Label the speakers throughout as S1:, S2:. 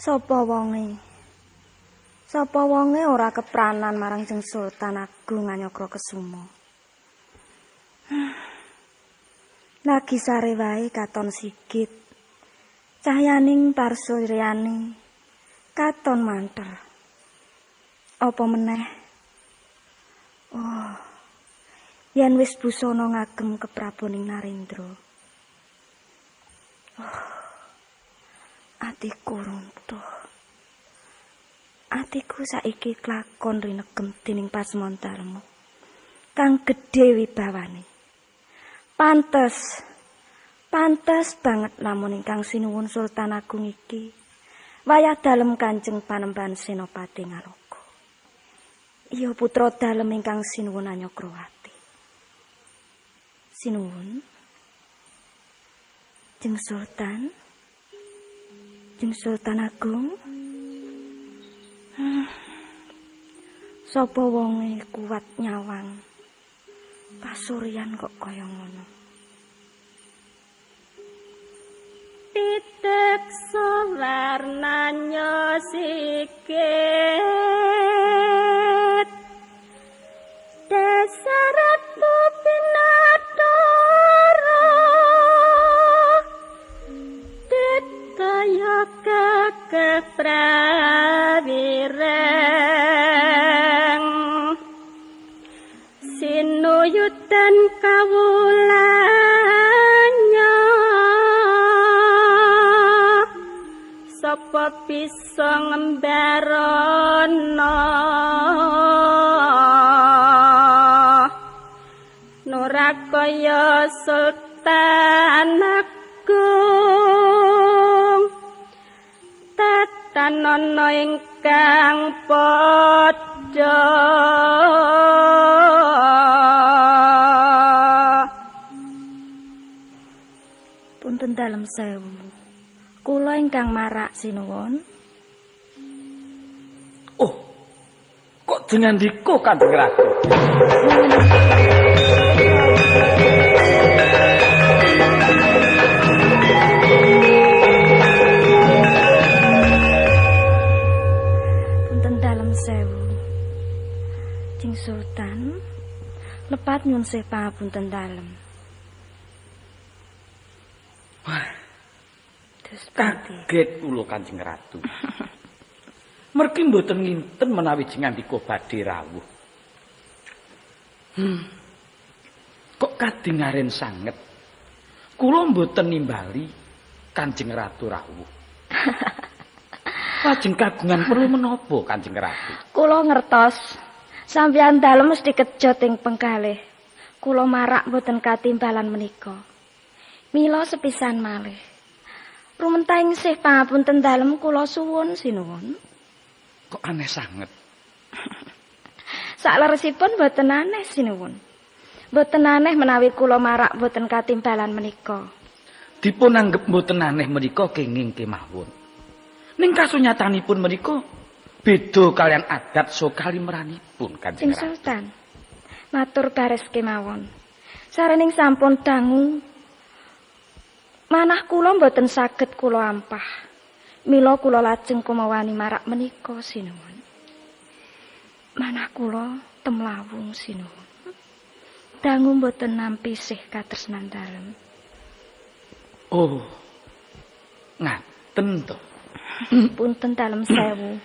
S1: Sapa wonge? Sapa wonge ora kepranan marang Jeng Sultan Agung Hanyakrakesuma. Lagi sare wae katon sigit. Cahyaning parsuryane katon manter. Apa meneh? Oh. Yen wis busana ngagem kepraboning Narendra. Oh. Atiku runtuh. Atiku saiki klakon rinegem dening pasmon dalemu kang gedhe wibawane. Pantes, pantes banget lamun ingkang sinuwun Sultan Agung iki wayah dalem Kanjeng Panembahan Senopati Ngaloga. Iya putra dalem ingkang sinuwun Hanyakrawati. Sinuwun Jeng Sultan, Jeng Sultan Agung. Sapa wonge kuat nyawang pasuryan kok kaya ngono.
S2: Titik sawarnanya sikit dasarat pinatara kaya kekeh prawireng sinuyutan kawulanya sapa bisa ngembarana nora kaya Sultan Agung tatanana ingkang padha.
S1: Punten dalem sewu. Kula ingkang marak sinuwun.
S3: Oh. Kok dingandika Kanjeng Ratu?
S1: Punten dalem sewu. Jeng Sultan, lepat nyun sih pangapunten dalem.
S3: Wah. Kaget kula Kanjeng Ratu. Mergi mboten nginten menawi jengandika badhe rawuh. Kok kadingaren sanget. Kula mboten nimbali Kanjeng Ratu rawuh. Lajeng kagungan perlu menapa Kanjeng Ratu?
S1: Kula ngertos. Sampeyan dalem mesti kejot ing pengkalih. Kula marak mboten katimbalan menika. Mila sepisan malih. Rumentahing sih pangapunten dalem kula suwun sinuwun.
S3: Kok aneh sanget.
S1: Sakleresipun mboten aneh sinuwun. Mboten aneh menawi kula marak mboten katimbalan menika.
S3: Dipun anggep mboten aneh menika kenging kemawon. Ning kasunyatanipun menika beda kalian adat sokalimranipun Kanjeng Ratu.
S1: Sultan, matur bares kemawon. Sarening sampun dangu manah kula mboten saged kula ampah. Mila kula lajeng kumawani marak menika sinuwun. Manah kula temlawung sinuwun. Dangu mboten nampi sih katresnan dalem.
S3: Oh. Ngaten to.
S1: Punten dalem sewu.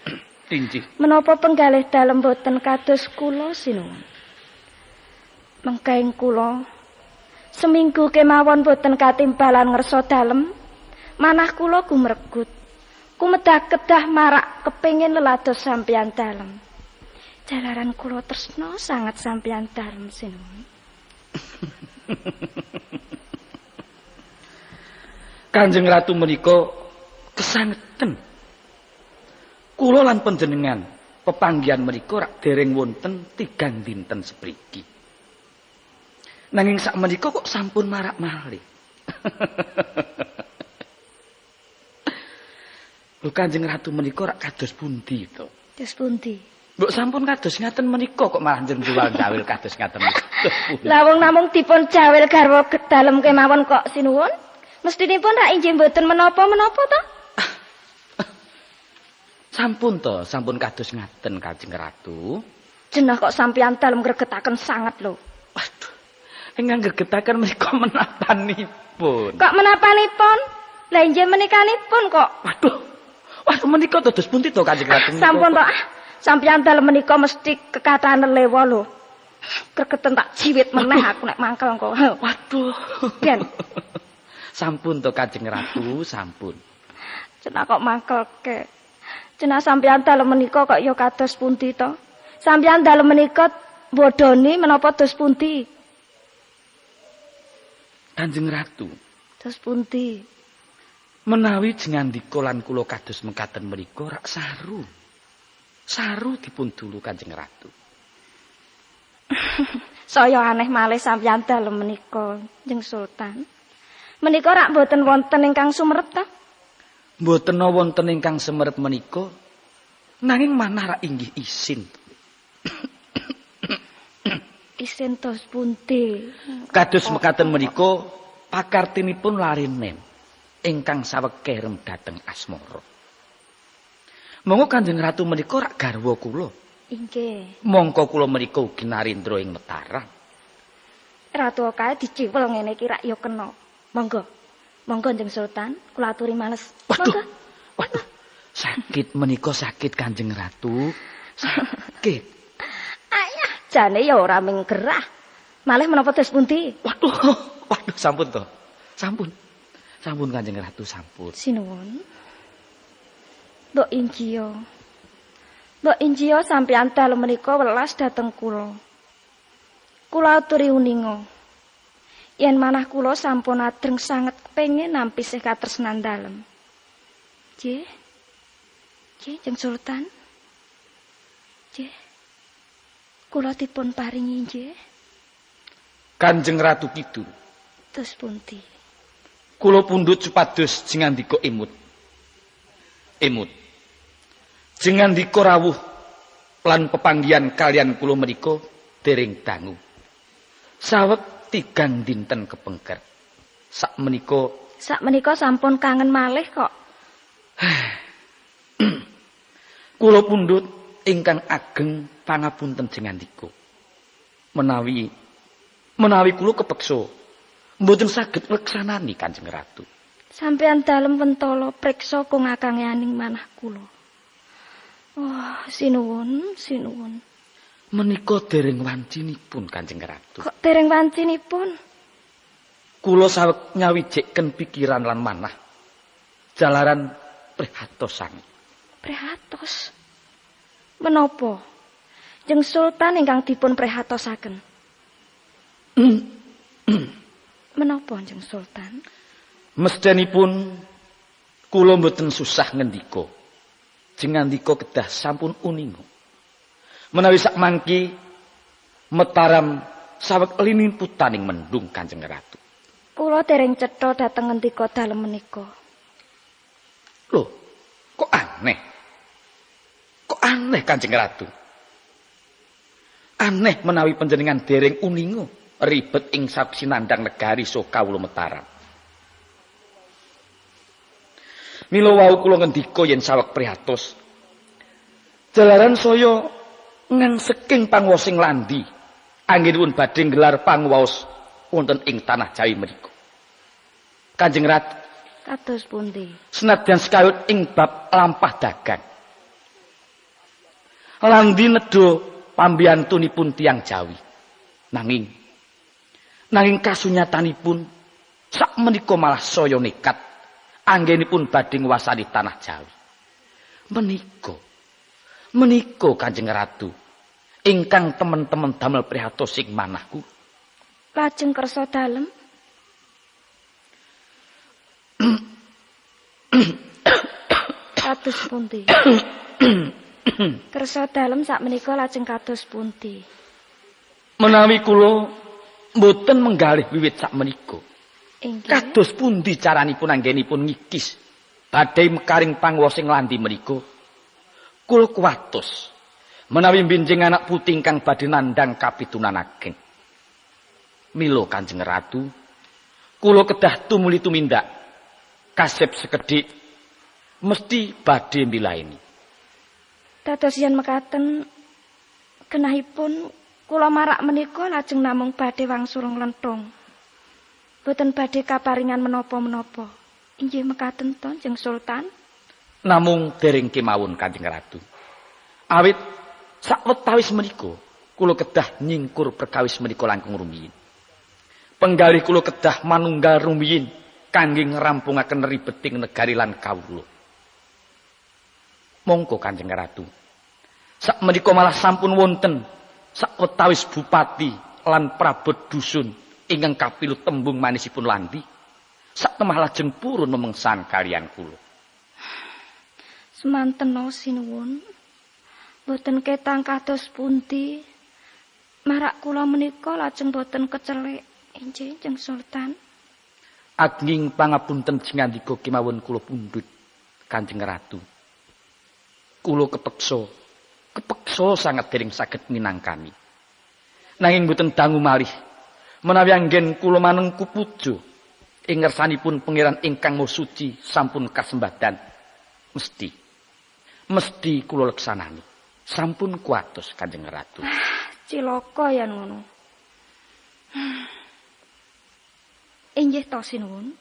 S3: Inggih.
S1: Menapa penggalih dalem boten kados kula sinuwun? Mengkaing kula seminggu kemawon boten katimbalan ngersa dalem, manah kula gumregut. Kumedah kedah marak kepengin lelados sampeyan dalem. Jalaran kula tresna sanget sampeyan dalem sinuwun.
S3: Kanjeng Ratu menika kesangeten. Kula lan panjenengan pepanggihan menika rak dereng wonten 3 dinten sepriki. Nanging sak menika kok sampun marak malih. Lho Kanjeng Ratu menika rak kados pundi to?
S1: Kados pundi?
S3: Mbok sampun kados ngaten menika kok malah njewal-jawil kados ngaten.
S1: Lah wong namung dipun jawil garwa dalem kemawon kok sinuwun. Mestinipun rak inggih mboten menapa-menapa to?
S3: Sampun to, sampun kados ngaten Kanjeng Ratu.
S1: Jenah kok sampeyan dalem gregetaken sanget lho.
S3: Waduh. Ingkang gregetaken menika menapanipun.
S1: Kok menapanipun? Lah inggih menikanipun kok.
S3: Waduh. Waduh menika dados pundi to Kanjeng Ratu?
S1: Sampun to. Sampeyan dalem menika mesti kekathahan lewa lho. Gregeten tak jiwit meneh aku nek mangkel engko.
S3: Waduh.
S1: Ben.
S3: Sampun to Kanjeng Ratu, sampun.
S1: Cenah kok mangkelke. Cenah sampeyan dalem menika kok ya kados pundi to? Sampeyan dalem menika bodoni menapa dos pundi?
S3: Kanjeng Ratu.
S1: Dos pundi?
S3: Menawi jengandika lan kula kados mekaten menika rak saru. Saru dipun dulu Kanjeng Ratu.
S1: Saya aneh malih sampeyan dalem menika, Kanjeng Sultan. Menika rak mboten wonten ingkang sumerep ta?
S3: Mboten wonten ingkang sumerep menika, nanging manah rak inggih isin.
S1: Isin tos pundi?
S3: Kados mekaten menika pakartinipun larinen ingkang saweg kerem dhateng asmara. Monggo Kanjeng Ratu menika rak garwa kula.
S1: Inggih.
S3: Mongko kula menika ugi narendra ing Mataram.
S1: Ratu kae diciwel ngene iki rak ya kena. Monggo. Monggo Kanjeng Sultan, kula aturi males.
S3: Waduh. Waduh. Sakit menika sakit Kanjeng Ratu. Sakit.
S1: Ayah, jane ya ora ming gerah. Malih menapa dos pundi?
S3: Waduh. Waduh, sampun to. Sampun. Sampun Kanjeng Ratu, sampun.
S1: Sinuwun. Mbok injiya. Mbok injiya sampeyan dalem menika welas dhateng kula. Kula aturi uninga. Yen manah kula sampun adreng sanget kepengin nampi sih katresnan dalem. Nggih. Nggih, Kanjeng Sultan. Nggih. Kula dipun paringi nggih.
S3: Kanjeng Ratu Kidul.
S1: Terus pundi?
S3: Kula pundhut supados jengandika emut. Emut. Jengandika rawuh lan pepanggihan kalian kula menika dereng dangu. Saweg 3 dinten kepengker. Sak menika
S1: sampun kangen malih kok.
S3: Kula pundhut ingkang ageng pangapunten jengandika. Menawi kula kepeksa mboten saged ngleksanani Kanjeng Ratu.
S1: Sampeyan dalem pentala priksa kung akangeaning manah kula. Oh, sinuwun, sinuwun.
S3: Menika dereng wancinipun Kanjeng Ratu.
S1: Kok dereng wancinipun?
S3: Kula saweg nyawijeken pikiran lan manah. Jalaran prihatos sanget.
S1: Prihatos? Menapa? Jeng Sultan ingkang dipun prihatosaken. Menapa Jeng Sultan?
S3: Mesdenipun kula mboten susah ngendika. Jengandika kedah sampun uninga. Menawi sak mangki Mataram saweg liniputaning mendung Kanjeng Ratu.
S1: Kula dereng cetha dhateng ngendika dalem menika.
S3: Lho, kok aneh? Kok aneh Kanjeng Ratu? Aneh menawi panjenengan dereng uninga ribet ing sinandang negari Sokawula Mataram. Mila wau kula ngendika yen saweg prihatos. Jalaran saya Ngangseking panguwasing Landi anggenipun badhe nggelar panguwaos wonten ing tanah Jawi menika. Kanjeng Ratu
S1: kados pundi?
S3: Senadyan sekayut ing bab lampah dagang. Landi nedha pambiyantunipun tiyang Jawi. Nanging kasunyatanipun sak menika malah saya nekat anggenipun badhe nguwasani tanah Jawi. Menika Kanjeng Ratu ingkang temen-temen damel prihatos ing manahku.
S1: Lajeng kersa dalem. Kados pundi? Kersa dalem sakmenika lajeng kados pundi?
S3: Menawi kula mboten menggalih wiwit sakmenika. Kados pundi caranipun anggenipun ngikis badhe mekaring panguwasing Landi menika? Kula kuwatos menawi benjing anak putih ingkang badhe nandhang kapitunan ageng. Mila Kanjeng Ratu, kula kedah tumuli tumindak kasep sekedhik mesti badhe mbilaeni.
S1: Dados yen mekaten genahipun kula marak menika lajeng namung badhe wangsul nglenthung. Boten badhe kaparingan menapa-menapa. Inggih mekaten to, Jeng Sultan?
S3: Namung dereng kemawon Kanjeng Ratu. Awit sawetawis menika kula kedah nyingkur perkawis menika langkung rumiyin. Penggalih kula kedah manunggal rumiyin kangge ngrampungaken ribeting negari lan kawula. Mongko Kanjeng Ratu, sakmenika malah sampun wonten sawetawis bupati lan prabot dusun ingkang kapilu tembung manisipun Landi saktemah lajeng purun memengsan kaliyan kula.
S1: Semantena sinuwun, boten ketang kados pundi marak kula menika lajeng boten kecelik inggih Jeng Sultan.
S3: Ageng pangapunten singandika kemawon kula pundhut Kanjeng Ratu. Kula kepeksa sanget dereng saged minangkani. Nanging boten dangu malih menawi anggen kula manengku puja ing ngersanipun Pangeran ingkang Maha Suci sampun kasembadan. Mesti kula leksanani. Sampun kuwatos Kanjeng Ratu.
S1: Cilaka yen ngono. Inggih to sinuwun.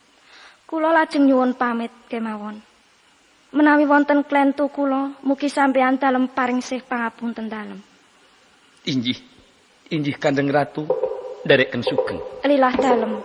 S1: Kula lajeng nyuwun pamit kemawon. Menawi wonten klentu kula, mugi sampeyan dalem paring sih pangapunten dalem.
S3: Inggih Kanjeng Ratu, ndereken sugeng.
S1: Lilah dalem.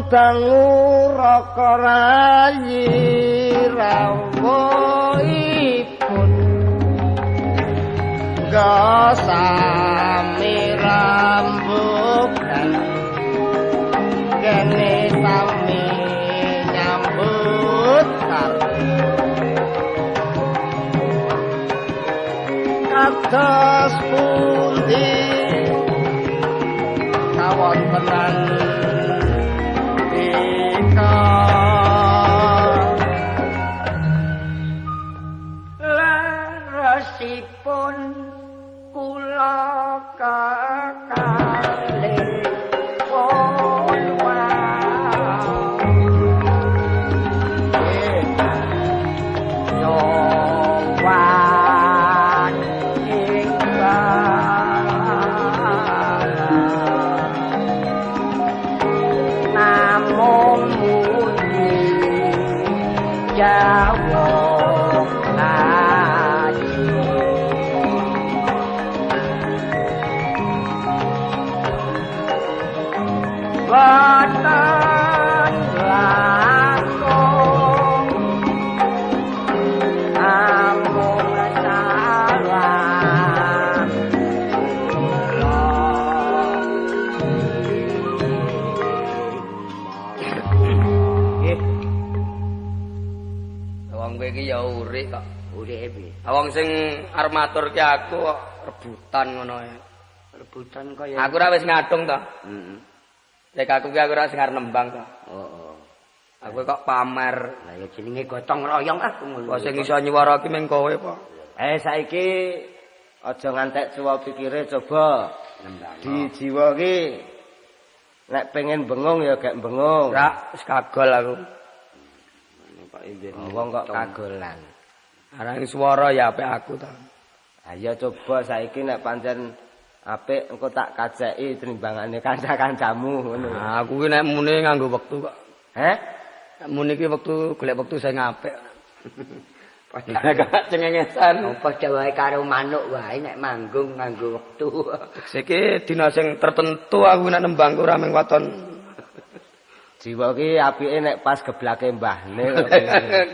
S4: Dangu raka rayi rawuhipun sami rambutan kene sami nyambut kados pundi kawontenan ika. jawuh ayu. Boten langkung amung salah kula.
S5: Nggih. Wong kowe iki ya urik kok.
S4: Urike piye?
S5: Wong sing arep matur ki aku kok rebutan ngono ae.
S4: Rebutan kaya
S5: aku ora wis ngadung to.
S4: Heeh.
S5: Nek aku ki aku ora sing arep nembang to.
S4: Heeh.
S5: Aku kok pamer.
S4: Lah ya jenenge gotong royong ah ngono.
S5: Kok sing iso nyuwara ki mung kowe apa?
S6: Saiki aja ngantek cuwa pikire coba
S4: nembang.
S6: Di jiwa ki nek pengen bengung ya gak bengung.
S5: Ora, wis kagol aku.
S6: Wong kok kagolan.
S5: Arang swara ya apik aku to.
S6: Ayo coba saiki nek pancen apik engko tak kaceki tenimbangane kanca-kancamu ngono.
S5: Nah, aku ki nek muni nganggo wektu kok.
S6: Heh?
S5: Nek muni ki wektu golek wektu sing apik. Padha cengengesan.
S4: Padha wae karo manuk wae nek manggung nganggo wektu.
S5: Siki dina sing tertentu aku nek nembang ora mung waton.
S6: Jiwa ki apike nek pas geblake mbahne.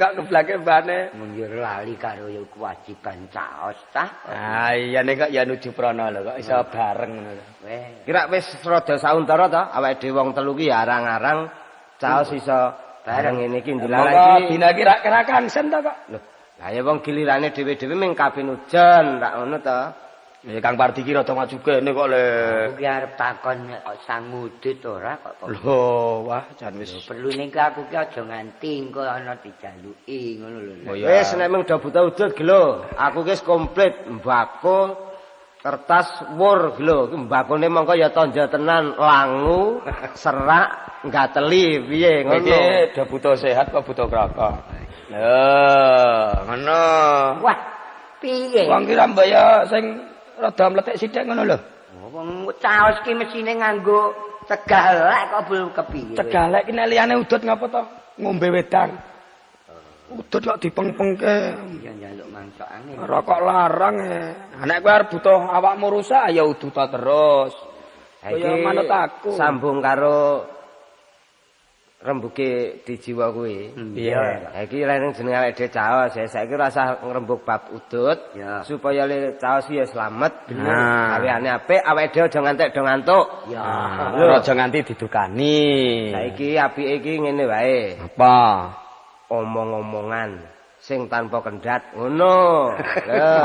S5: Kok geblake mbahne?
S4: Mun yo lali karo yo kewajiban caos ta.
S5: Ah iya nek kok ya nuju prana lho kok iso bareng ngono lho.
S4: Weh.
S6: Kira wis rada sauntara to awake dhewe wong telu ki ya arang-arang caos iso bareng ngene iki ndilalah iki.
S5: Dina iki rak kerakansen to kok.
S6: Lho, lah ya wong gilirane dhewe-dhewe ming kapinujen rak ngono to.
S5: Ya Kang Pardi ki rada maju kene kok le.
S4: Aku ki arep takon sang ngudut ora kok.
S5: Lho, wah jan wis
S4: perlu ning aku ki aja nganti engko ana dijaluki ngono lho.
S6: Wis nek mung do buta udut gelo, aku ki wis komplit mbako kertas wur gelo. Ki mbakone mongko ya tanja tenan langu, serak, gateli piye ngono.
S5: Iki do buta sehat kok buta kraka. Lho, ngono.
S4: Wah, piye?
S5: Wong ki ra mbaya sing rada mlethek sithik ngono lho.
S4: Wong caos ki mesine nganggo cegalek kok belum kepiye.
S5: Cegalek ki nek liyane udut ngapa to? Ngombe wedang. Udut kok dipengpengke.
S4: Ya njaluk mangsok angin.
S5: Rokok larang e. Nek kowe arep butuh awakmu rusak ya uduta terus. Kaya manut aku.
S6: Sambung karo rembuke di jiwa kuwi.
S5: Iya.
S6: Ha iki lha jenenge awake dhewe caos, ya saiki ora usah ngrembug bab udut supaya le caos ya slamet. Gaweane apik, awake dhewe aja ngantek do ngantuk.
S4: Ya.
S5: Lho aja nganti didukani.
S6: Saiki apike iki ngene wae.
S5: Apa?
S6: Omong-omongan sing tanpa kendhat ngono.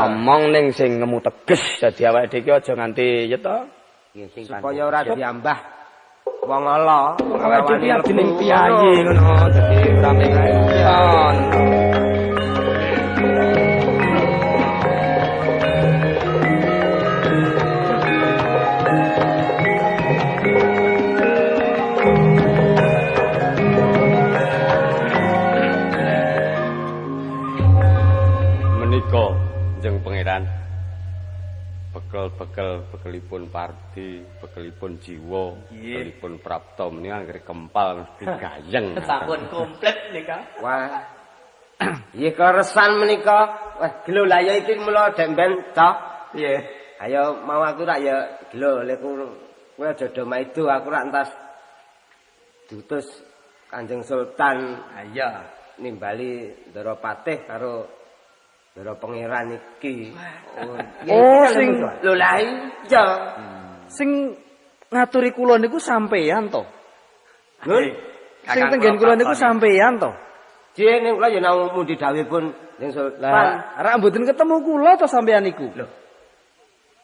S5: Omong ning sing ngemu teges dadi awake dhewe iki aja nganti ya to.
S6: Supaya ora diambah wong ala,
S5: awake dhewe iki dening piyayi ngono, dadi ora mengkon.
S7: Menika Njeng Pangeran bekel-bekel bekelipun Pardi, bekelipun Jiwa, bekelipun Prapta menika anggere kempal mesti gayeng.
S5: Sampun komplit nika.
S6: Wah. Nggih kleresan menika. Wah, gelo lah ya iki mula dek mben to.
S5: Piye?
S6: Ayo mau aku rak ya gelo lek kowe aja do maido aku rak entas diutus Kanjeng Sultan.
S5: Ha iya,
S6: nimbali Ndara Patih karo Ndara Pangeran iki.
S3: Oh, sing
S6: lho lah iya.
S3: Sing ngaturi kula niku sampeyan to.
S6: Lho,
S3: sing tenggen kula niku sampeyan to.
S6: Jih ning kula ya namung mundi dawuhipun Kanjeng Sultan.
S3: Lah, rak mboten ketemu kula to sampeyan niku.
S6: Lho.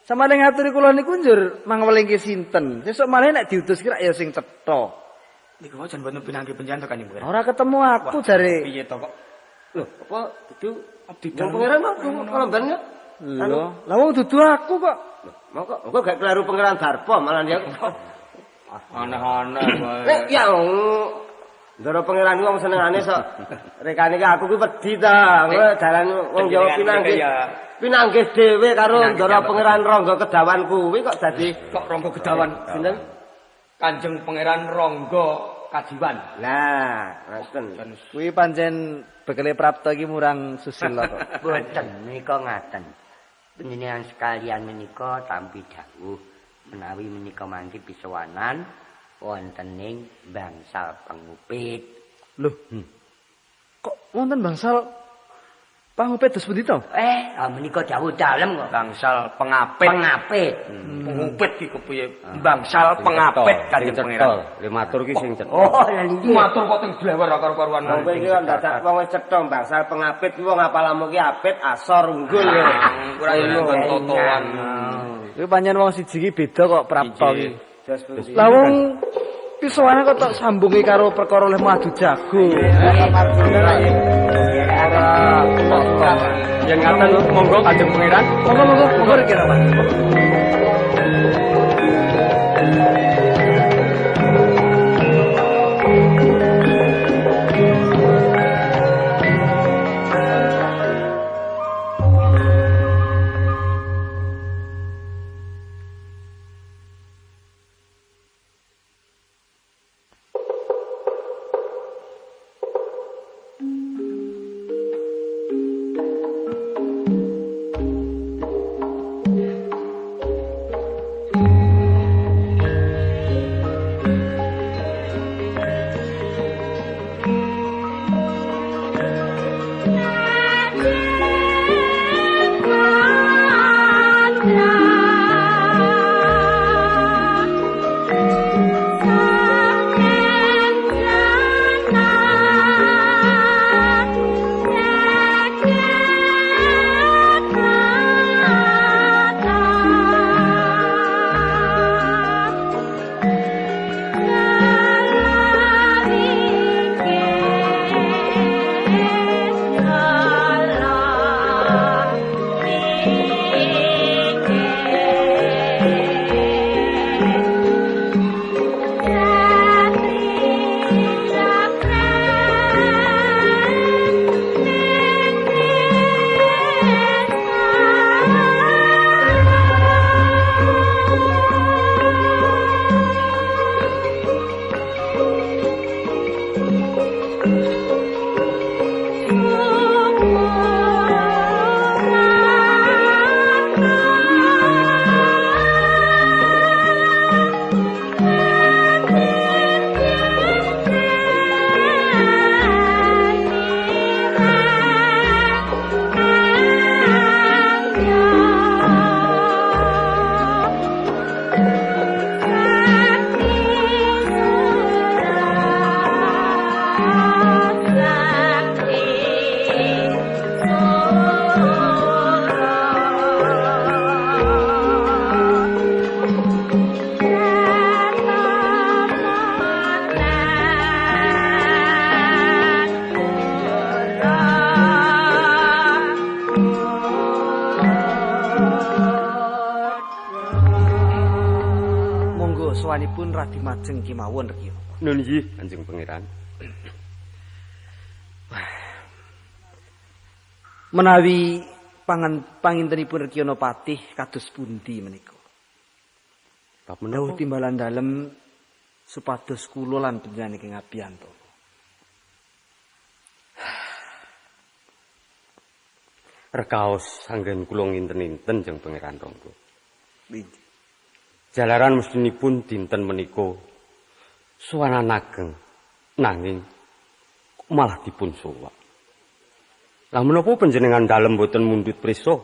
S3: Samane ngaturi kula niku njur mangwelingke sinten. Sesuk malih nek diutus ki rak ya sing cetha.
S5: Niku wae jan mboten pinanggih panjenengan to Kanjeng Pangeran.
S3: Ora ketemu aku jare.
S5: Piye to kok?
S6: Lho, apa dudu abdi dalem pangeran mau kalomban ya?
S3: Lho, lah wong dudu aku kok.
S6: Lho, mongko engko gak kleru Pangeran Darpa malah dia.
S5: Aneh-aneh wae.
S6: Nek ya Ndara Pangeran wong senengane sok rekane iki aku ki wedi ta. Engko dalan wong Jawa pinanggih. Pinanggih dhewe karo Ndara Pangeran Rangga Kedawan kuwi kok dadi
S5: kok Rangga Kedawan
S6: sinten?
S5: Kanjeng Pangeran Rangga Kajiwan.
S6: Lah, ngoten.
S3: Kuwi pancen
S8: Bekele Prapta iki murang susila kok.
S4: Boten menika ngaten. Panjenengan sekalian menika tampi dawuh menawi menika mangke pisowanan wonten ing bangsal pengupit.
S8: Loh. Kok wonten bangsal pangupit dos pundi to?
S4: Menika dawuh dalem kok.
S5: Bangsal pengapit.
S4: Pengapit.
S5: Pengupit ki kepiye? Bangsal pengapit Kanjeng Pangeran.
S7: Le matur ki sing cetha.
S4: Oh, lha niki.
S5: Matur kok teng blewer karo-karuan.
S6: Wong kowe iki kan dadak wong wis cetha bangsal pengapit ki wong apalamu ki apit asor unggul.
S5: Ora nggon totoan.
S8: Kuwi pancen wong siji ki beda kok Prapta ki.
S6: Lah
S8: wong pisowane kok tok sambungi karo perkara oleh madu jago.
S7: Yen ngaten monggo Kanjeng Pangeran.
S8: Monggo monggo monggo kira Pak. Sowanipun radi majeng kemawon Reki.
S7: Nun nggih, Kanjeng Pangeran.
S8: Menawi pangintenipun Reki Patih kados pundi menika?
S7: Bab
S8: Dawuh
S7: menapa?
S8: timbalan dalem supados kula lan panjenengan ingkang ngabiyantara.
S7: Rekaos anggen kula nginten-inten Kanjeng Pangeran Rangga.
S8: Inggih.
S7: Jalaran mestinipun dinten menika suwanan ageng nanging malah dipun sowak. Lah menapa panjenengan dalem boten mundhut prisa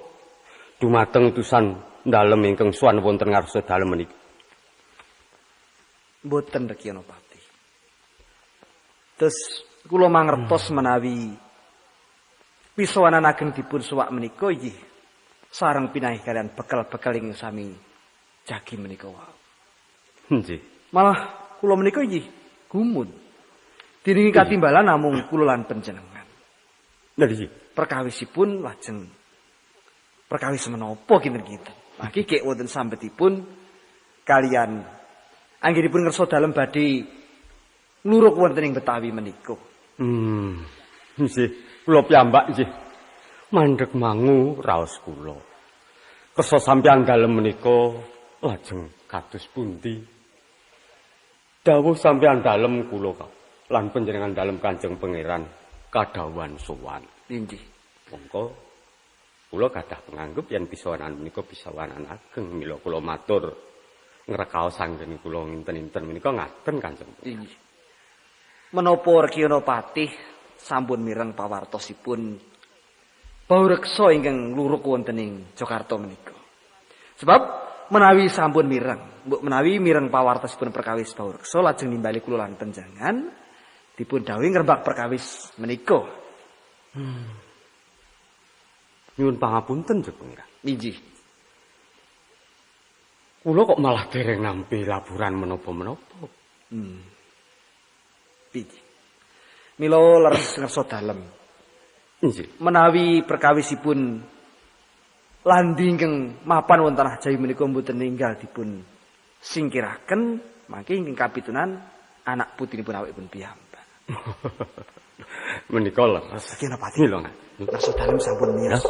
S7: dumateng utusan dalem ingkang sowan wonten ngarsa dalem menika?
S8: Mboten Reki Patih. Terus kula mangertos menawi pisowanan ageng dipun suwak menika inggih sareng pinangih kalian bekel-bekel ing sami jagi menika wau.
S7: Nggih.
S8: Malah kula menika inggih gumun. Diringi katimbalan namung kula lan panjenengan.
S7: Lha nggih.
S8: Perkawisipun lajeng perkawis menapa kinten-kinten. Lagi gek wonten sambetipun kalian anggenipun ngersa dalem badhe ngluruk wonten ing Betawi menika.
S7: Nggih, kula piyambak nggih. Mandheg mangu raos kula. Kersa sampeyan dalem menika lajeng kados pundi? Dawuh sampeyan dalem kula lan panjenengan dalem Kanjeng Pangeran. Kadhawuhan sowan.
S8: Inggih.
S7: Mongko kula gadah penganggep yen pisowanan menika pisowanan ageng, mila kula matur ngrekaos anggen kula nginten-inten menika ngaten Kanjeng.
S8: Inggih. Menapa Rekyana Patih sampun mireng pawartosipun baureksa ingkang luruk wonten ing Jakarta menika. Sebab menawi sampun mireng, mbok menawi mireng pawartosipun perkawis baureksa lajeng nimbali kula lan panjenengan dipun dawuhi ngrembak perkawis menika.
S7: Nyuwun pangapunten Jeng Pangeran.
S8: Inggih.
S7: Kula kok malah dereng nampi laporan menapa-menapa.
S8: Inggih. Mila leres ngersa dalem.
S7: Inggih.
S8: Menawi perkawisipun landi ingkang mapan wonten tanah Jawi menika mboten ninggal dipun singkiraken, mangke ingkang kapitunan anak putrinipun awakipun piyambak.
S7: Menika leres.
S8: Rekyana Patih.
S7: Mila
S8: ngersa dalem sampun miyos.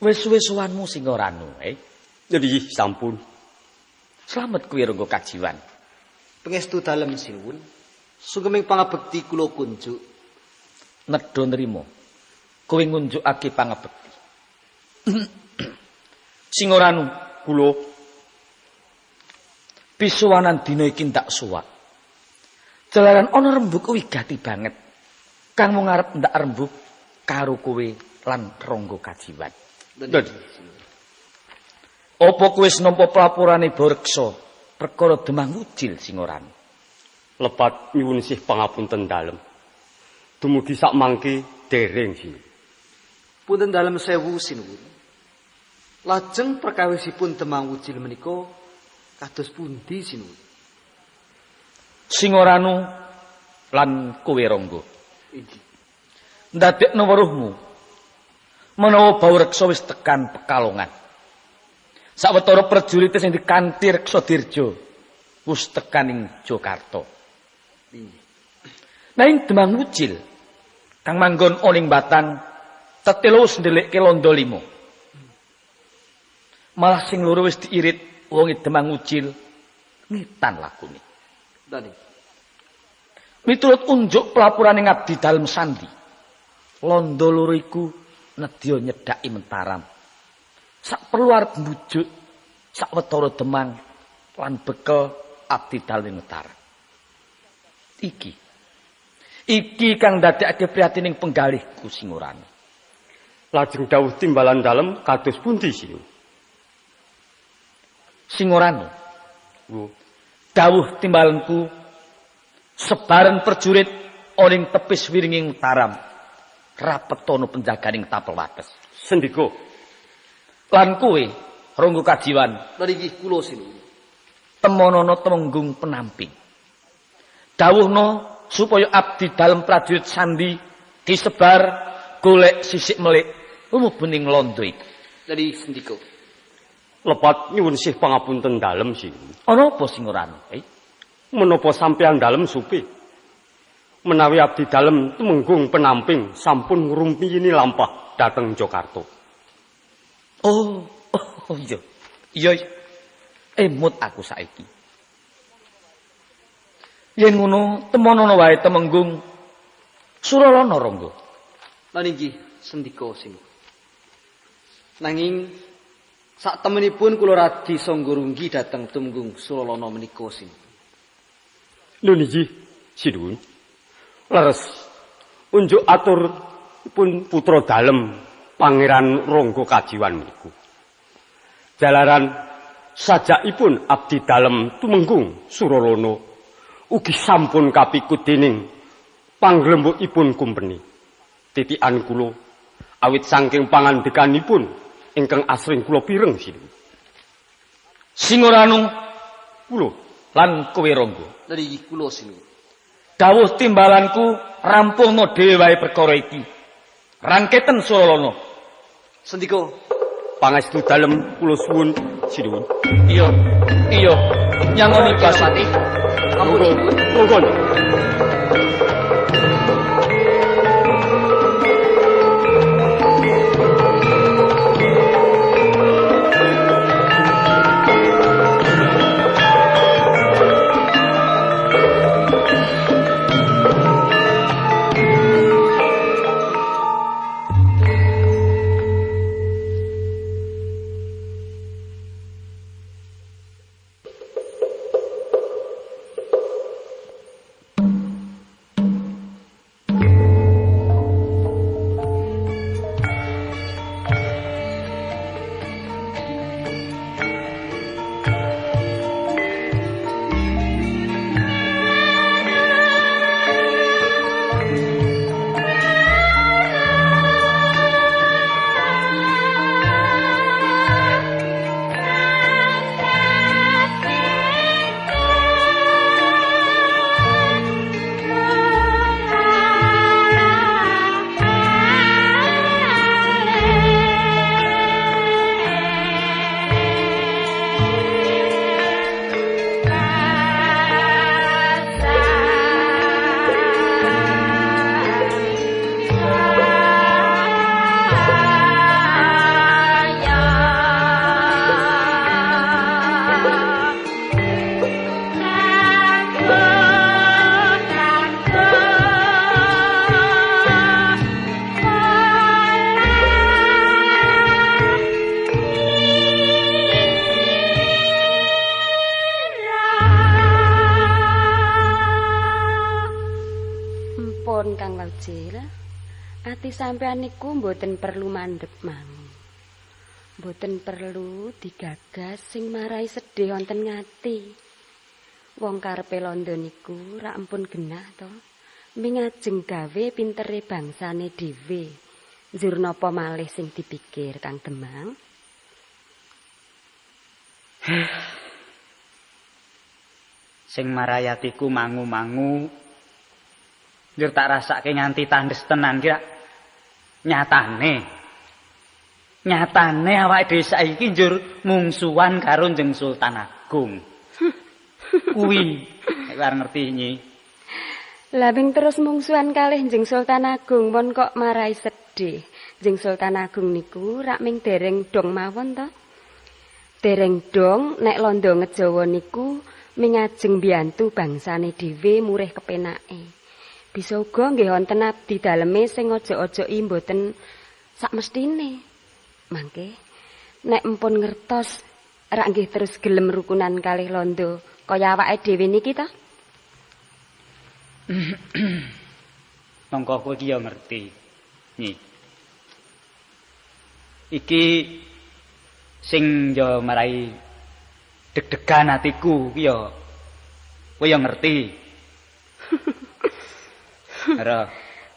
S3: Wis-wisuwanmu sing ora anu,
S7: Jadi sampun.
S3: Slamet kuwi Rangga Kajiwan.
S8: Pangestu dalem sinuwun. Sungkeming pangabekti kula kunjuk.
S3: Nedha nrimo. Kowe ngunjukake pangabekti. Sing ora anu
S7: kula
S3: pisuwanan dina iki ndak suwak. Jalaran ana rembug wigati banget. Kang mung arep ndak rembug karo kowe lan Rangga Kajiwan. Apa kowe wis nampa pelaporane Boreksa perkara Demang Wujil sing ora?
S7: Lepat nyuwun sih pangapunten dalem. Dumugi sak mangke dereng sinuwun.
S8: Punten dalem sewu sinuwun. Lajeng perkawisipun Demang Wujil menika kados pundi sinuwun?
S3: Sing ora nu lan kowe Rangga.
S8: Inggih.
S3: Ndadekno weruhmu menawa Baureksa wis tekan Pekalongan. Sawetara prajurit sing dikanthi Reksa Dirja wis tekan ing Jakarta. Nanging Demang Wujil kang manggon ana ing Batang tetelo wis ndelikke londo limo. Malah sing loro wis diirit wonge Demang Wujil ngetan lakune. Miturut unjuk pelapurane ngabdi dalem sandi, londo loro iku nedya nyedhaki Mentaram. Sak perlu arep mbujuk sawetara Demang lan bekel abdi dalem Mentaram. Iki kang ndadekake prihatining penggalihku sing ora.
S7: Lajeng dawuh timbalan dalem kados pundi sinuwun?
S3: Sing ora. Dawuh timbalanku sebaran prajurit ana ing tepis wiringing Mataram. Rapetono penjaganing tapel wates.
S7: Sendika.
S3: Lan kowe Rangga Kajiwan,
S8: niki kula sinuwun.
S3: Temonono temenggung penamping. Dawuhno supaya abdi dalem prajurit sandi disebar golek sisik melik lumubuning londo iku.
S8: Dadi sendika.
S7: Lepat nyuwun sih pangapunten dalem sinuwun.
S3: Ana apa sing ora?
S7: Menapa sampeyan dalem supi? Menawi abdi dalem tumenggung penamping sampun ngrumpiyini lampah dhateng Jakarta.
S3: Oh iya. Iya. Emut aku saiki. Yen ngono, temonono wae temenggung Suralana Rangga.
S8: Lan inggih sendika sinuwun. Nanging sak temenipun kula radi sangga runggi dhateng tumenggung Suralana menika sinuwun.
S7: Lho niki sinuwun. Leres unjuk atur pun putra dalem Pangeran Rangga Kajiwan niku. Jalaran sajakipun abdi dalem tumenggung Suralana ugi sampun kapikut dening Panglembukipun kumpeni. Titikan kula awit saking pangandikanipun ingkang asring kula pireng sinuwun.
S3: Singoranu
S7: kula
S3: lan kowe Rangga.
S9: Nggih kula sinuwun.
S3: Dawuh timbalanku rampungno dhewe wae perkara iki. Rangketen Suralana.
S9: Sendika.
S7: Pangestu dalem kula suwun sinuwun.
S3: Iya, iya. Nyangoni Basati.
S7: Monggo, monggo.
S2: Ati sampean niku mboten perlu mandhep mangu. Mboten perlu digagas sing marai sedih wonten ngati. Wong karepe londo niku rak ampun genah to. Mingajeng gawe pintere bangsane dhewe. Njur napa malih sing dipikir Kang Demang?
S10: Sing marai atiku mangu-mangu njur tak rasake nganti tandes tenan ki nyatane. Nyatane awake dhewe saiki njur mungsuhan karo Njeng Sultan Agung. Kuwi nek arep ngerti nyi.
S2: Lah ping terus mungsuhan kalih Njeng Sultan Agung pun kok marai sedih. Njeng Sultan Agung niku rak ming dereng dong mawon to. Dereng dong nek londo ngejawa niku mingajeng mbiyantu bangsane dhewe murih kepenake. Bisa uga nggih wonten abdi daleme sing aja-aja mboten sakmestine. Mangke nek empun ngertos rak nggih terus gelem rukunan kalih londo kaya awake dhewe niki ta?
S10: Mongko kowe iki ya ngerti. Nyi. Iki sing ya marai deg-degan atiku iki ya kowe ya ngerti.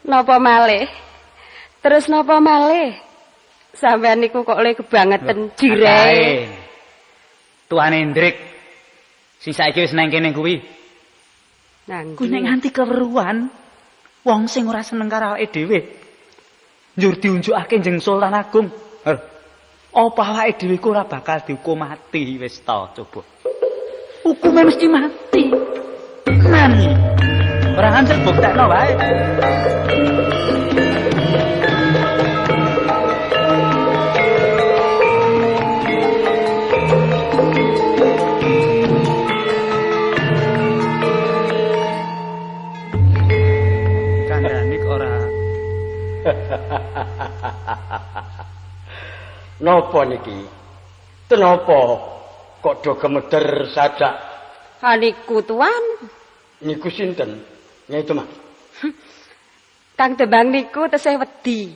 S2: Napa malih? Terus napa malih? Sampeyan niku kok le kebangetan jirae.
S10: Tuan Hendrik sing saiki wis nang kene kuwi. Kuwi nek nganti keweruhan wong sing ora seneng karo awake dhewe njur diunjukake Njeng Sultan Agung. Apa awake dhewe ku ora bakal dihukum mati wis ta coba. Hukume mesti mati. Tenan. Ora kan buktekno wae. Kandhane ora.
S7: Napa niki? Tenapa kok do gemeder sajak?
S2: Ha niku tuan.
S7: Niku sinten? Nyai Demang.
S2: Kang Demang niku tesih wedi.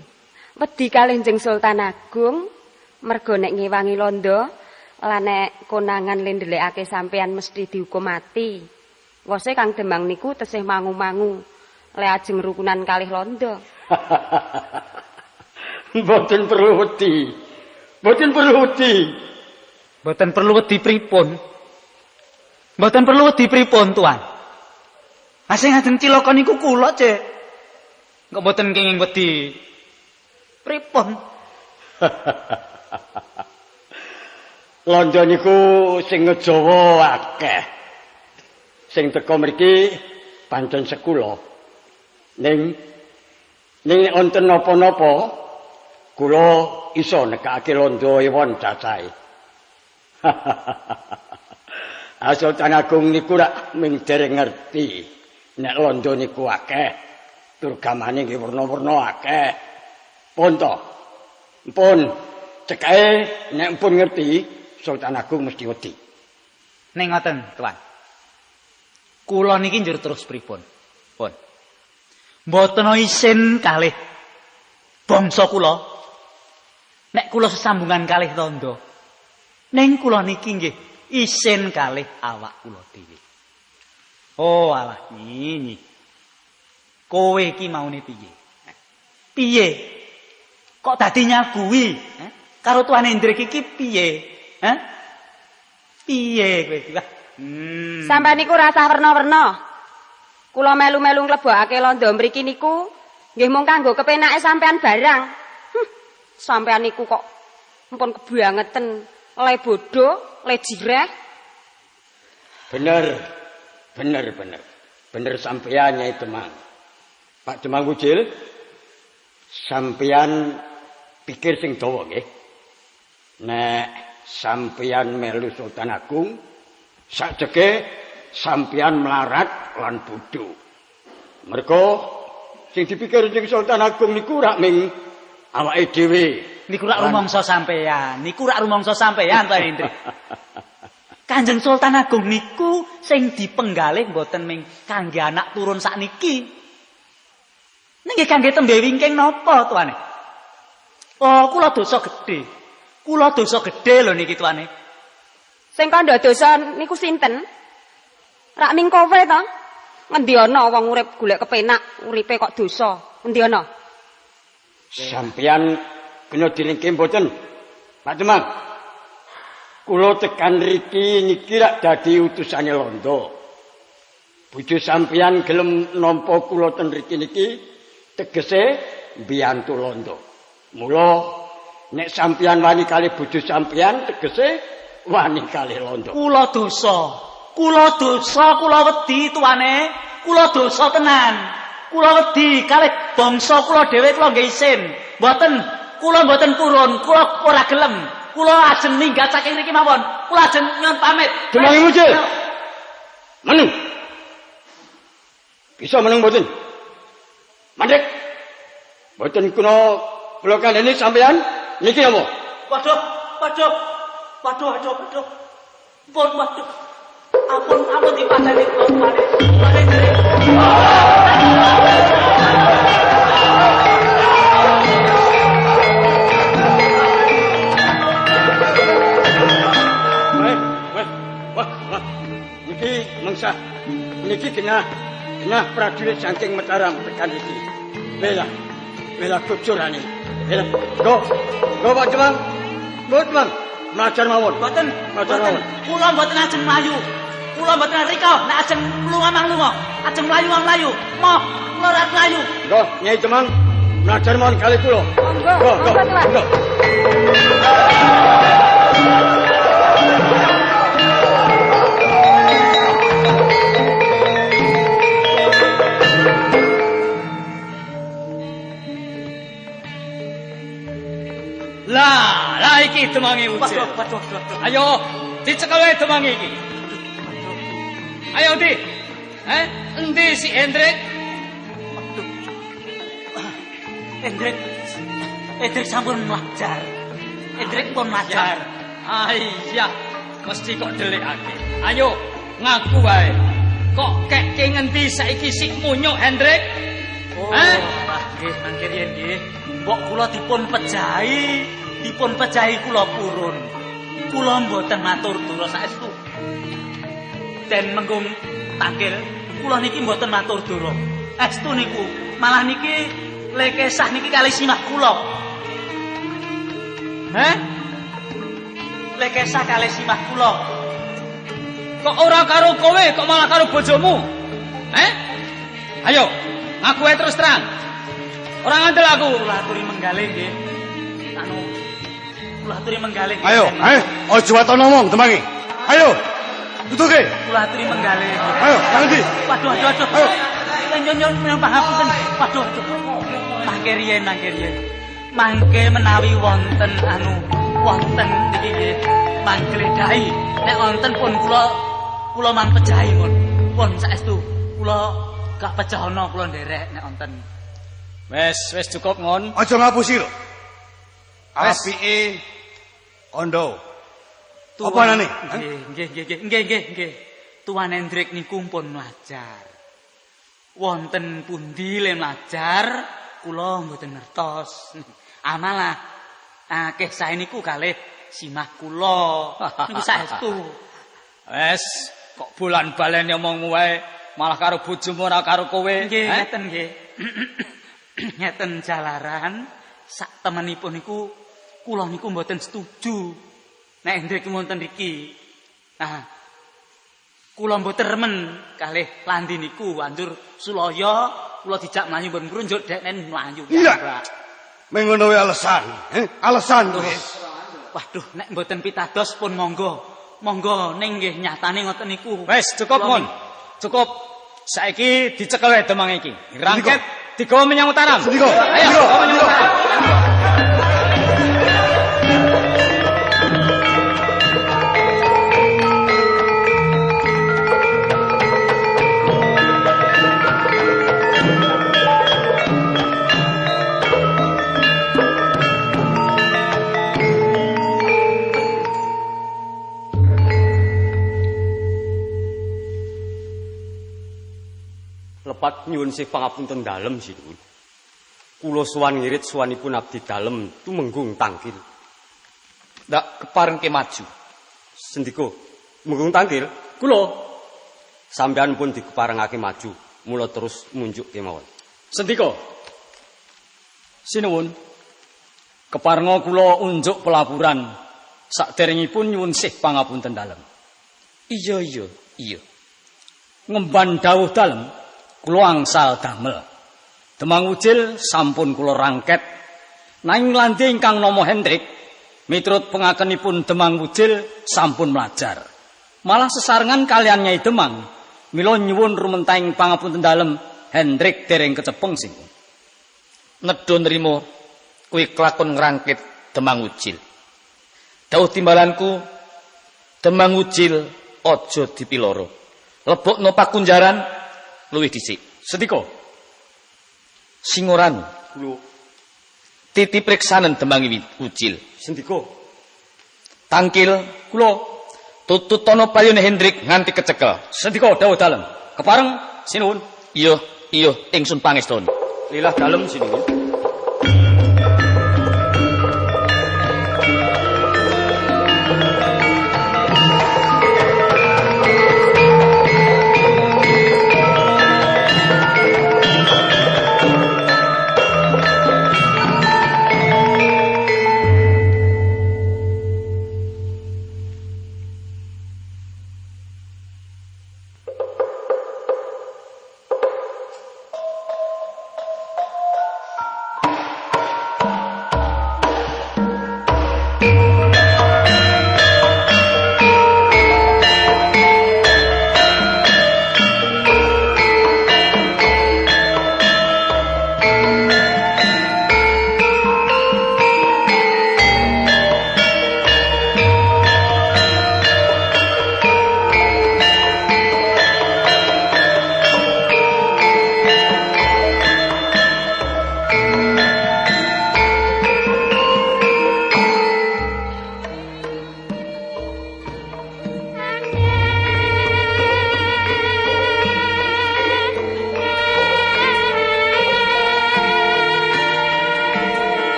S2: Wedi kalih Njeng Sultan Agung mergo nek ngewangi londo lan nek konangan le ndelekake sampean mesti dihukum mati. Wose Kang Demang niku tesih mangu-mangu. Le ajeng rukunan kalih londo.
S7: Mboten perlu wedi. Mboten perlu wedi.
S10: Mboten perlu wedi pripun? Mboten perlu wedi pripun, Tuan? Sing ajeng cilaka niku kula, Cek. Kok mboten kenging wedi pripun?
S7: Londo niku sing ngejawa akeh. Sing teka mriki pancen sekula. Ning ning wonten napa-napa kula iso nekake londo ewon cacahe. Sultan Agung niku rak ming dereng ngerti nek londo niku akeh, tur gamane nggih werna-werna akeh. Pun to. Pun cekae nek pun ngerti Sultan Agung mesti wedi.
S10: Ning ngoten, Tuan. Kula niki njur terus pripun? Pun. Mboten isin kalih bangsa kula. Nek kula sesambungan kalih tondo. Ning kula niki nggih isin kalih awak kula dhewe. Oh alah nyi. Kowe iki maune piye? Piye? Kok dadi nyaguhi? Karo Tuan Hendrik iki piye? Hah? Piye kowe iki?
S2: Sampeyan niku rasah werna-werna. Kula melu-melu nglebokake londo mriki niku nggih mung kanggo kepenake sampean barang. Sampean niku kok mpun kebangeten, le bodho, le jireh.
S7: Bener. Bener, bener. Bener sampean Nyai Demang. Pak Demang Wujil, sampean pikir sing dawa nggih. Nek sampean melu Sultan Agung, sakjeke sampean melarat lan bodho. Mergo sing dipikir sing Sultan Agung niku rak ming awake dhewe.
S10: Niku rak rumangsa sampean, niku rak rumangsa sampean Tuan Hendrik. Kanjeng Sultan Agung niku sing dipenggalih mboten ming kangge anak turun sakniki. Ning nggih kangge tembe wingking napa tuane? Oh, kula dosa gedhe. Kula dosa gedhe lho niki tuane.
S2: Sing kandha dosa niku sinten? Rak ming kowe to? Ngendi ana wong urip golek kepenak, uripe kok dosa. Ngendi ana?
S7: Sampeyan kena dilingke mboten? Pak Demang. Kula tekan riki niki rak dadi utusane londo. Bojo sampeyan gelem nampa kula ten riki niki tegese mbiyantu londo. Mula nek sampeyan wani kalih bojo sampeyan tegese wani kalih londo.
S10: Kula dosa. Kula dosa, kula wedi tuane. Kula dosa tenan. Kula wedi kalih bangsa kula dhewe kula nggih isin. Mboten, kula mboten purun, kula ora gelem. Kula ajeng minggat saking mriki mawon. Kula ajeng nyuwun pamit.
S7: Demang Wujil. Meneng. Bisa meneng mboten? Mandek. Mboten kuna kula kandhani sampeyan niki napa?
S10: Waduh, waduh. Waduh, waduh, waduh. Pun waduh. Ampun, ampun dipateni kula tuane. Tuane jere.
S7: Niki mangsa niki kena prajurit saking Mataram tekan iki. Bela, bela kucurane. Bela, go, go Pak Demang. Go Demang, mlajar mawon.
S10: Mboten, mboten. Kula mboten ajeng mlayu. Kula mboten rika nek ajeng lunga mang lunga. Ajeng mlayu mang mlayu. Moh, kula ora mlayu.
S7: Go, Nyai Demang, mlajar mawon kali kula.
S2: Monggo,
S7: go, go, go.
S3: Lah, lah iki demange Wujil.
S10: Waduh, waduh, waduh.
S3: Ayo, dicekel wae demange iki. Ayo ndi? Endi si Hendrik?
S10: Waduh. Hendrik. Hendrik sampun mlajar. Hendrik pun mlajar.
S3: Ah iya, mesti kok delikake. Ayo, ngaku wae. Kok kekke ngendi saiki sik munyuk Hendrik?
S10: Oh, nggih, mangke riyen nggih. Mbok kula dipun pejahi kula purun. Kula mboten matur dura saestu. Den menggung tangkil, kula niki mboten matur dura. Estu niku. Malah niki lekesah niki kali simah kula.
S5: Heh?
S10: Lekesah kali simah kula.
S5: Kok ora karo kowe, kok malah karo bojomu? Heh? Ayo, ngaku ae terus terang. Ora ngandel aku.
S10: Kula aturi menggalih nggih. Anu, kula aturi menggalih.
S11: Ayo, ayo, aja waton ngomong Demangi. Ayo. Tutuke.
S10: Kula aturi menggalih.
S11: Ayo, nang ndi?
S10: Waduh, waduh, waduh.
S11: Ayo.
S10: Nyon pangapunten. Waduh, waduh. Mangke riyen, mangke riyen. Mangke menawi wonten anu, wonten niki nggih, manggledhahi. Nek wonten pun kula mang pejahi pun. Pun saestu kula gak pejahana kula nderek nek wonten.
S5: Wes, wes cukup ngon.
S11: Aja ngapusi lho. Apike kondo. Apa anane?
S10: Nggih, nggih, nggih, nggih, nggih, nggih. Tuan Hendrik niku pun mlajar. Wonten pundi le mlajar kula mboten ngertos. Amalah akeh sae niku kalih simah kula. Niku saestu.
S5: Wes, kok bolan-baleni omongmu wae, malah karo bojomu ora karo kowe.
S10: Nggih, ngeten nggih. Ngeten jalaran sak temenipun niku kula niku mboten setuju. Nek Hendrik wonten riki. Nah, kula mboten remen kalih landi niku anjur sulaya kula dijak mlayu mboten ngrunjuk deknen mlayu.
S11: Iya. Meng ngono wae alasan, alasan kuwi.
S10: Waduh, nek mboten pitados pun monggo. Monggo ning nggih nyatane ngoten niku.
S5: Wes cukup mon. Cukup. Saiki dicekel wae Demang iki. Rangket digawa menyang Mataram.
S11: Sendika.
S5: Ayo, digawa menyang Mataram.
S7: Lepat nyuwun sih pangapunten dalem sinuwun. Kula sowan ngirit sowanipun abdi dalem tumenggung tangkil.
S3: Ndak keparengke maju.
S7: Sendika, menggung tangkil?
S3: Kula
S7: sampean pun dikeparengake maju, mula terus munjuk kemawon.
S5: Sendika. Sinuwun. Keparenga kula unjuk pelapuran saderengipun nyuwun sih pangapunten dalem.
S3: Iya iya iya.
S5: Ngemban dawuh dalem kula angsal damel. Demang Ujil sampun kula rangket. Nanging landi ingkang nama Hendrik miturut pengakenipun Demang Ujil sampun mlajar. Malah sesarengan kalian Nyai Demang mila nyuwun rumentahing pangapunten dalem Hendrik dereng kecepeng sing.
S3: Nedha nrimo kuwi kelakon ngrangkit Demang Ujil. Dawuh timbalanku Demang Ujil aja dipiloro. Lebokno pakunjaran luwih dhisik.
S5: Sendika.
S3: Singoran
S7: kula
S3: titi priksanen Demang Ujil.
S7: Sendika.
S3: Tangkil
S5: kula
S3: tututana payune Hendrik nganti kecekel.
S5: Sendika dawuh dalem. Kepareng sinuwun.
S3: Iya, iya ingsun pangestoni.
S7: Lilah dalem sinuwun.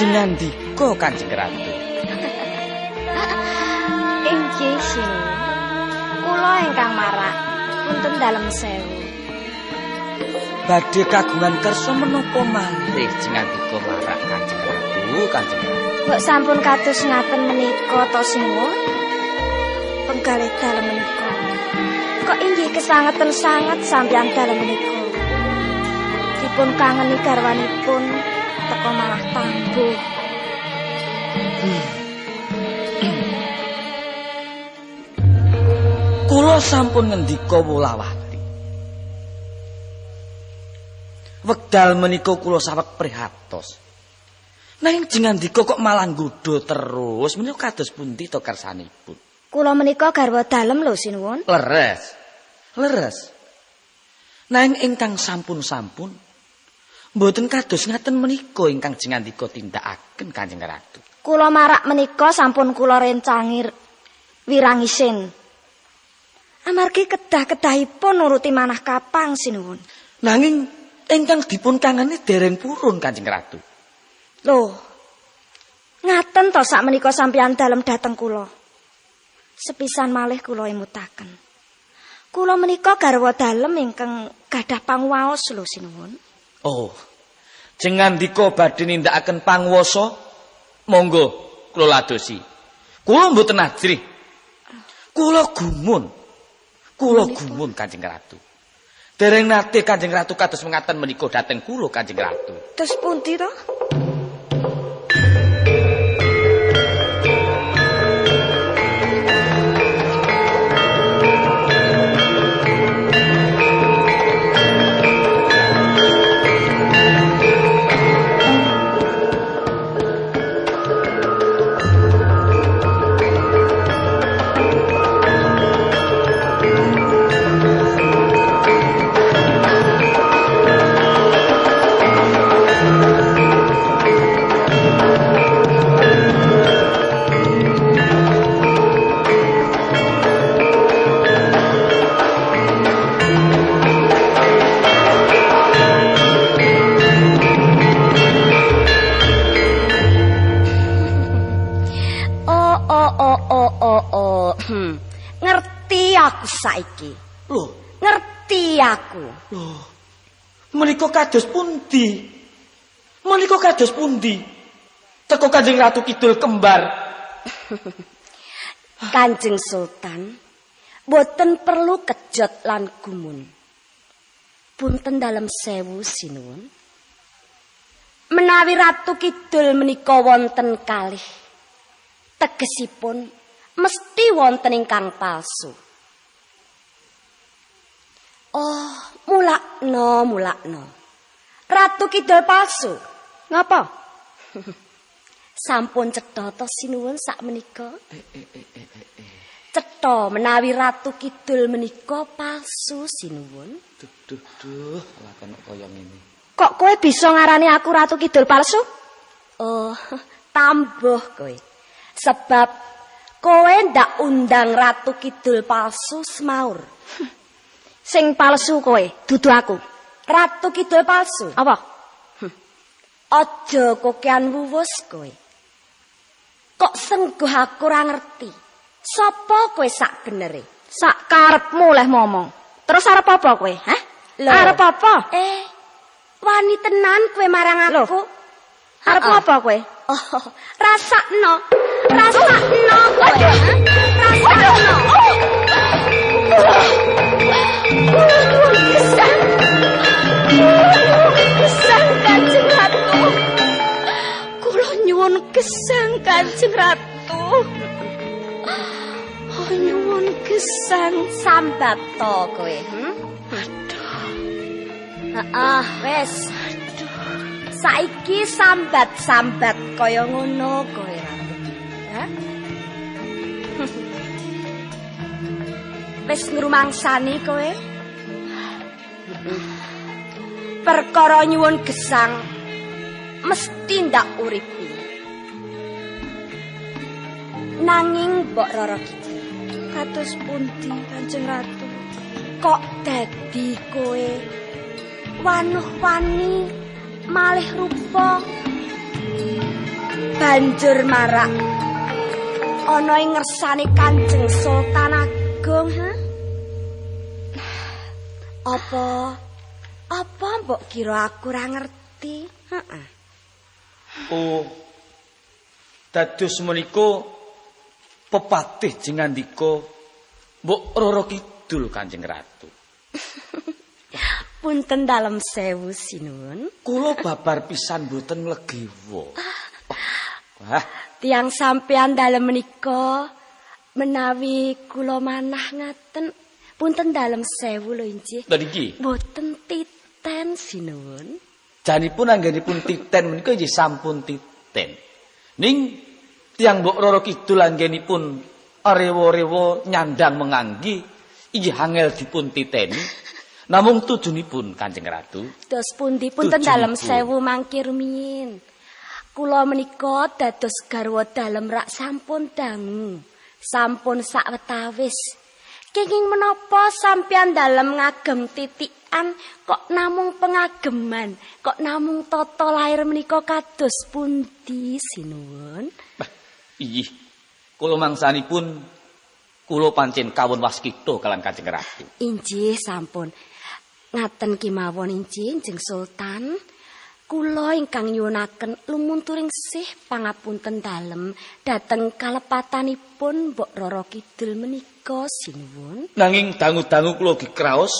S3: Jengandika Kanjeng Ratu.
S1: Inggih sinuwun. Kula ingkang marak punten dalem sewu.
S3: Badhe kagungan kersa menapa malih jengandika marak Kanjeng Ratu, Kanjeng Ratu.
S1: Mbok sampun kados ngaten menika to sinuwun. Penggalih dalem menika. Kok inggih kesangeten sanget sampeyan dalem menika. Dipun kangeni garwanipun teka malah tangguh.
S3: Kula sampun ngendika wolawati. Wekdal menika kula saweg prihatos. Nanging jengandika kok malah nggodha terus menika kados pundi to kersanipun?
S1: Kula menika garwa dalem lho sinuwun.
S3: Leres. Leres. Nanging ingkang sampun-sampun mboten kados ngaten menika ingkang jengandika tindakaken Kanjeng Ratu.
S1: Kula marak menika sampun kula rencangi wirangisin. Amargi kedah-kedahipun nuruti manah kapang sinuwun.
S3: Nanging ingkang dipun kangeni dereng purun Kanjeng Ratu.
S1: Lho. Ngaten to sakmenika sampeyan dalem dhateng kula. Sepisan malih kula emutaken. Kula menika garwa dalem ingkang gadah panguwaos lho sinuwun.
S3: Oh. Jengandika badhe nindakaken panguwasa, monggo kula ladosi. Kula mboten ajrih. Kula gumun. Kula gumun Kanjeng Ratu. Dereng nate Kanjeng Ratu kados mengaten menika dhateng kula Kanjeng Ratu.
S1: Terus pundi to? Ngerti aku saiki.
S3: Lho,
S1: ngerti aku.
S3: Lho. Menika kados pundi? Menika kados pundi? Teko Kanjeng Ratu Kidul kembar.
S1: Kanjeng Sultan boten perlu kejot lan gumun. Punten dalem sewu sinuwun. Menawi Ratu Kidul menika wonten kalih, tegesipun mesti wonten ingkang palsu. Oh, mulakno, mulakno. Ratu Kidul palsu. Ngapa? Sampun cetha to sinuwun sakmenika? Cetha menawi Ratu Kidul menika palsu sinuwun.
S3: Duh, duh, duh, lakon kaya ngene.
S1: Kok kowe bisa ngarani aku Ratu Kidul palsu? Oh, tambuh kowe. Sebab kowe ndak undang Ratu Kidul palsu semaur. Sing palsu kowe, dudu aku. Ratu Kidul palsu. Apa? Aja kokean wuwus kowe. Kok sengguh aku ora ngerti. Sapa kowe sak benere? Sak karepmu leh momong. Terus arep apa kowe, hah? Arep apa? Wani tenan kowe marang aku. Arep apa kowe? Oh, rasakno. Rasakno kowe. Rasakno. Kula nyuwun gesang. Kula nyuwun gesang Kanjeng Ratu. Kula nyuwun gesang Kanjeng Ratu. Oh, nyuwun gesang sambato kowe. Aduh. Heeh, wis. Aduh. Saiki sambat-sambat kaya ngono kowe Ratu. Hah? Wis ngrumangsani kowe? Perkara nyuwun gesang mesti ndak uripi. Nanging mbok Roro Kidul, kados pundi Kanjeng Ratu? Kok dadi kowe wanuh wani malih rupa Banjur marak ana ing ngersane Kanjeng Sultan Agung, ha? Apa apa mbok kira aku ora ngerti? Heeh.
S3: Oh. Dados menika pepatih jengandika mbok Roro Kidul Kanjeng Ratu.
S1: Punten dalem sewu sinuwun.
S3: Kula babar pisan mboten legiwa. Wah,
S1: tiyang sampeyan dalem menika menawi kula manah ngaten punten dalem sewu lho inggih.
S3: Lha niki
S1: mboten titen sinuwun.
S3: Janipun anggenipun titen menika inggih sampun titen. Ning tiyang mbok Roro Kidul anggenipun rewa-rewa nyandang menganggi inggih angel dipun titeni. Namung tujunipun Kanjeng Ratu.
S1: Dos pundi punten dalem sewu mangke rumiyin. Kula menika dados garwa dalem rak sampun dangu, sampun sawetawis. Kenging menapa sampeyan dalem ngagem titikan kok namung pengageman, kok namung tata lair menika kados pundi sinuwun?
S3: Inggih, kula mangsanipun kula pancen kawon waskita kalan Kanjeng Ratu.
S1: Inggih sampun. Ngaten kemawon inggih Kanjeng Sultan. Kula ingkang nyuwunaken lumunturing sih pangapunten dalem dhateng kalepatanipun Mbok Roro Kidul menika sinuwun.
S3: Nanging dangu-dangu kula ugi kraos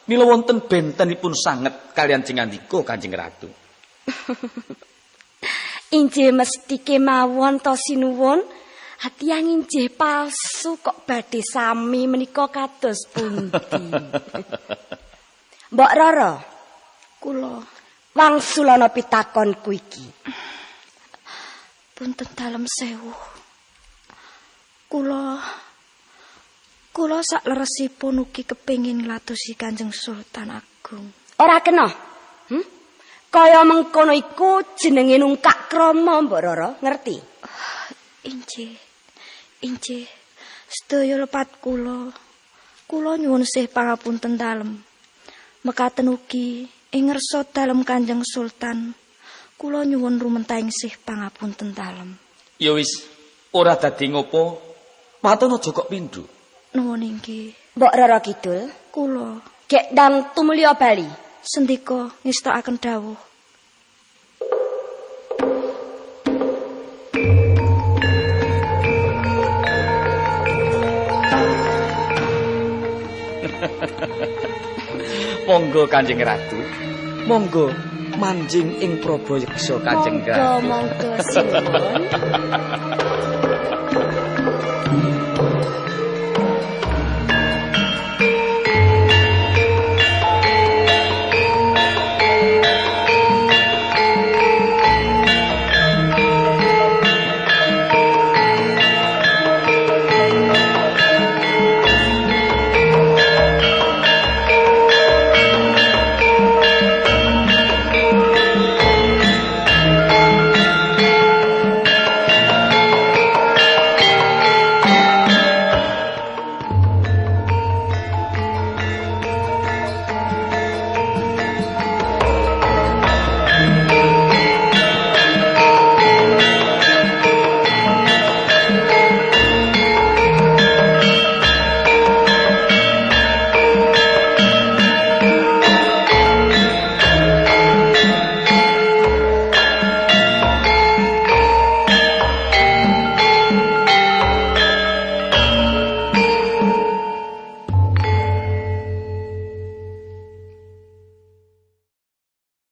S3: mila wonten bentenipun sanget kaliyan jengandika Kanjeng Ratu.
S1: Inggih mesti kemawon to sinuwun. Tiyang inggih palsu kok badhe sami menika kados pundi. Mbok Roro,
S12: kula
S1: wangsulana pitakonku iki.
S12: Punten dalem sewu. Kula sakleresipun ugi kepengin nglatusi Kanjeng Sultan Agung.
S1: Ora kena. Kaya mengkono iku jenenge nungkak krama, Mbok Roro, ngerti?
S12: Inggih. Inggih. Sedaya lepat kula. Kula nyuwun sih pangapunten dalem. Mekaten ugi ing ngersa dalem Kanjeng Sultan, kula nyuwun rumentahing sih pangapunten dalem.
S3: Ya wis, ora dadi ngopo, waton aja kok pindho.
S12: Nuwun inggih.
S1: Mbok Roro Kidul,
S12: kula
S1: gek ndang tumulya bali.
S12: Sendika ngestokaken dawuh.
S3: Monggo Kanjeng Ratu, monggo manjing ing Prabayeksa Kanjeng Ratu.
S1: Monggo, monggo sinuwun.